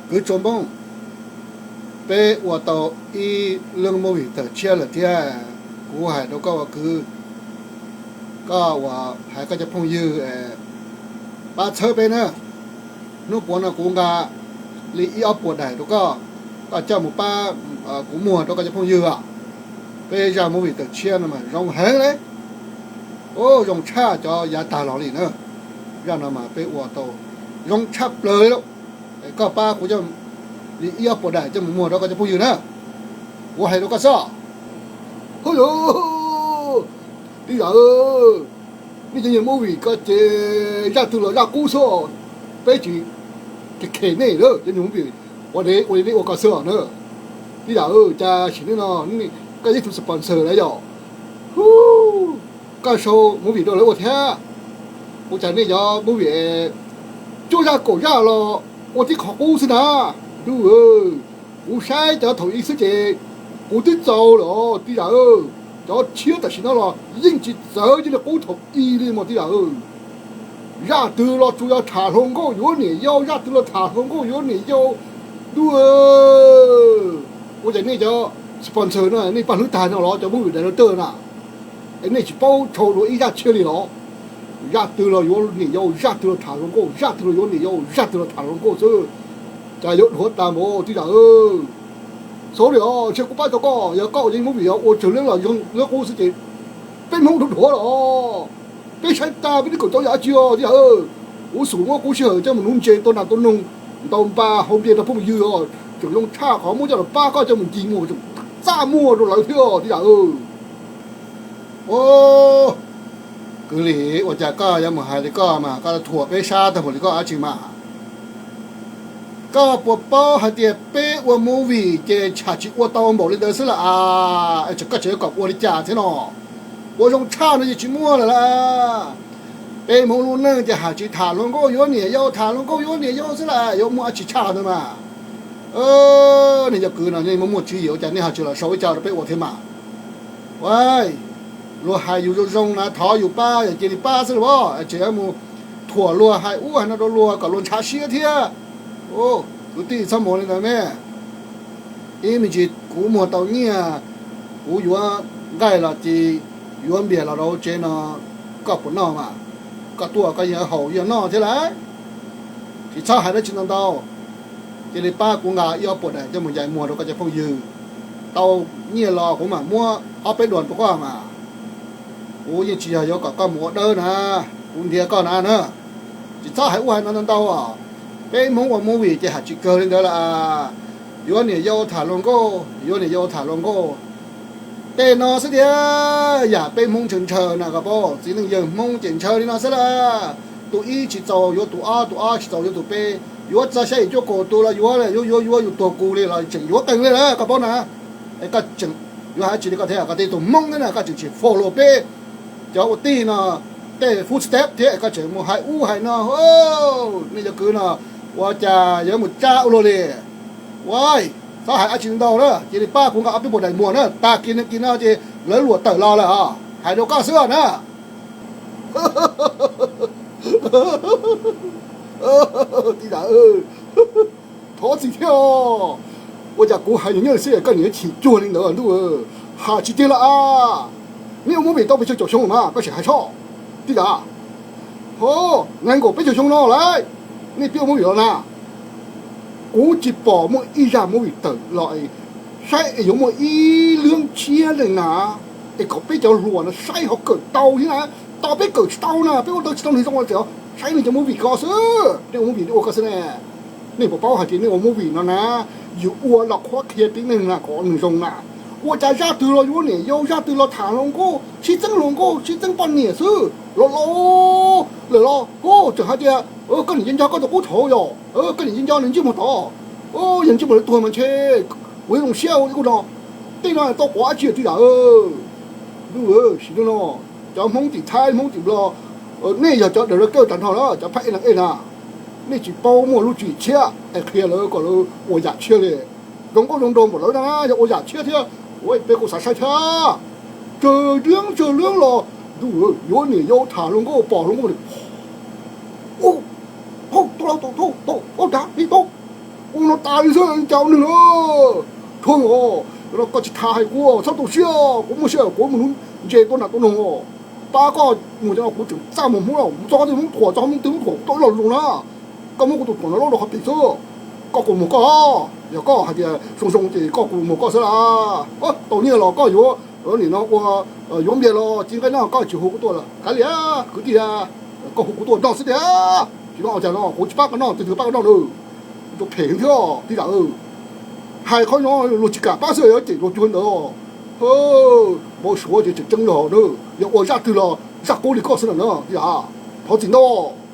Kwv Tsua Npoob, peb ua tau ib lub movie tawm tshiab lawm thiab. Kuv hais rau koj ua kwv, koj uas hais koj cov phooj ywg pab txhawb peb na. Hnub puav no kuv nqa li ib ob puas daim rau koj, koj coj mus pab kuv muag rau koj cov phooj ywg os. Peb zaj movie tawm tshiab no mas zoo heev li, zoo tshaj cov yav tag los li na. Zaj no mas peb ua tau zoo tshaj plaws li lauj. Koj pab kuv coj li ib ob puas daim coj mus muag rau koj cov phooj ywg na. Kuv hais rau koj xwb. Hos, tij laug, nej cov movie ko ces zaj twg los zaj qub xwb, peb tsis khe nej lawm, cov movie ua li nej ua ko xwb na. Tij laug, cas sim neej no koj yeej tus sponsor lawm yom? Koj sau movie rau lawv ua thiab. Ua cas nej cov movie cuaj zaj kaum zaj los ua tib qho qub xwb na. Ntuj, kuv saib cov thaum i xwb ces kuv twb txaus lawm tij laug. Cov tshiab tam sim no los yeej tsis txawv cia li qub thaum i li mas tij laug. Zaj twg los tsuas yog tham hluas nkauj yuav niam yau, zaj twg los tham hluas nkauj yuav niam yau. Ntuj, ua cas nej cov sponsor no nej paj hlwb tag no los cov movie director na, es nej tsis paub tshau dua ib zaj tshiab li los? Zaj twg los yuav niam yau, zaj twg los tham hluas nkauj, zaj twg los yuav niam yau, zaj twg los tham hluas nkauj xwb. Cas yuav dhuav tas npaum tij laug? Xav li os, ntshe kuv pab tau koj, yog koj ua yeej movie yog ua tsawg lub los zoo lub qub xwb ces peb Hmoob dhuav dhuav los. Peb saib tag peb twb kaum rau yam dab tsi os tij laug. Kuv xum muab kuv sij hawm coj mus nuv ntses tua nas tua noog, ntaus npas haus npias rau phooj ywg os, tseem zoo tshaj qhov muab coj los pab koj coj mus ncig muag, txaj muag rau lawv thiab tij laug. Kwv Lis, ua cas koj yuav mus hais li koj mas koj thuam peb sab tag npaum li koj dab tsi mas? Koj puas paub hais tias peb ua movie ces tsham tsis ua tau npaum li ntawd xwb lawm as, es koj tseem kom ua li cas thiab no? Ua zoo tshaj no ces tsis muaj lawm las. Peb Hmoob lub neej ces hais tsis tham hluas nkauj yuav niam yau, tham hluas nkauj yuav niam yau xwb las, yuav muaj dab tsi tshaj ntawd mas? Nej cov kwv no nej muaj muaj tswv yim ua cas nej ho tsis los sau ib co rau peb ua thiab mas? Luag hais yus zoo zoo na thov yus pab yog cia li pab xwb las, tseem yuav mus thuam luag hais ub hais no rau luag kom luag ntshav siab thiab. Kwv tij txhob mus li ntawd me. Ib me ntsis kuv muag tau nyiaj, kuv yuav nqaij los cis, yuav npias los rau tsev no, koj puas noj mas? Koj tuaj koj yeej haus yeej noj thiab lauj. Tsis txhob hais dab tsi ntau ntau, cia li pab kuv nqa ib ob puas daim coj mus yais muag rau koj cov phooj ywg. Tau nyiaj los kuv mam muab ob peb duas rau koj mas. Kuv yeej tsis yog yuav kom koj mus ua dawb na, kuv ntiav koj na na. Tsis txhob hais ub hais no ntau ntau. Peb Hmoob ua movie ces hais tsis kawg li ntawd las. Yuav niam yau tham hluas nkauj, yuav niam yau tham hluas nkauj. Tej no xwb tiag, yam peb Hmoob ntshaw ntshaw na koj paub, txiv neej yawg Hmoob ces ntshaw li no xwb las. Tus ib tsis txaus yuav tus ob, tus ob tsis txaus yuav tus peb, yuav txog xya yim cuaj kaum tus los yuav, yuav yuav yuav yus tuag kuv li los tseem yuav qees li lawm koj paub na. Es koj tseem yuav hais tsi li koj thiab, koj tej tus Hmoob thiab na koj tseem tsis follow peb cov ua tij no tej footstep thiab koj tseem mus hais ub hais no. Nej cov kwv no ua cas yuav mus tsab ua luaj li. Ua, txhob hais dab tsi ntau na, cia li pab kuv nqa ob peb puas daim muag na, tag kis no kis no ces lawv luam tawm los lawm os, hais rau koj xwb na. Tij laug, thov txim thiab os. Ua cas kuv hais nyiaj xwb koj niam chim cuag li ntawd ntuj. Hais tsis tiag lawm as. Nej ua movie tau pes tsawg caum xyoo mas koj sim hais soj. Tij laug, ho, nees nkaum peb caug xyoo no lawm, nej pib ua movie los na. Kuv tsis pom muaj ib zaj movie tawm los saib es yuav muaj ib lub tshiab leej na, es kom peb cov hluas no saib ho kawm tau thiab na. Tos peb kawm tsis tau na, peb ua tau tsis tau nws zoo los tseem saib nej cov movie ko xwb, nej ua movie nej ua ko xwb ne. Nej puas paub hais tias nej ua movie no na, yus ua los qhuab qhia tib neeg na kom nws zoo na. Ua cas zaj twg los yuav niam yau, zaj twg los tham hluas nkauj, sib txeeb hluas nkauj, sib txeeb poj niam xwb los los lawm los tseem hais tias koj niam nco nco koj tus qub thaum yom, koj niam nco nco nws ntsej muag tod, yog ntsej muag lawv tuag mas ntshe kuv zoo siab ua li kuj no. Tej no tau quav dab tsi tij laug? Ntuj, sim neej no cov Hmoob tim Thaib, Hmoob tim Nplog, nej yog cov director tag nrho na, cov phab ej na, nej tsis paub muaj lub tswv yim tshiab es qhia lawv kom lawv ua yam tshiab li. Zoo nkauj zoo nraug npaum lawv na yog ua yam tshiab thiab, ua peb kuj xav saib thiab. Tsawg leej tsawg leej los ntuj, yuav niam yau tham hluas nkauj pom hluas nkauj, ub, tau tau tau tau tau tau tau no tas li xwb cas ua neeg na. Tsuag os, no koj tsis tham hais kuv, txhob tu siab, kuv muaj sij hawm kuv mus nuv ntses tua nas tua noog os. Pab koj mus cov no kuv tseem txaj muag Hmoob los mus txog qhov twg Hmoob thuam, txog qhov twg Hmoob thuam kuv tau ib lo lus no na. Koj muab kuv tus thuam no loj rau qhov pem xwb. Koj kuv muag koj, yog koj hais tias zoo zoo ces koj kuv muag koj xwb las. Tau nyiaj los koj yuav, nim no ua, yuav npias los ci nqaij noj koj tsis hu kuv tuaj lawm kav liam kwv tij. Koj hu kuv tuaj noj xwb tiag. Tsis noj cas no kuv tsis pab koj noj, twg twg pab koj noj na. Tus phem thiab tij yam. Hais qhov no luag tsis kam pab xwb yuav cem luag cuag ntawd. Npau suav ces tseem ceeb yog na, yog ua zaj twg los zaj qub li koj xwb na tij yam. Thov txim ntau.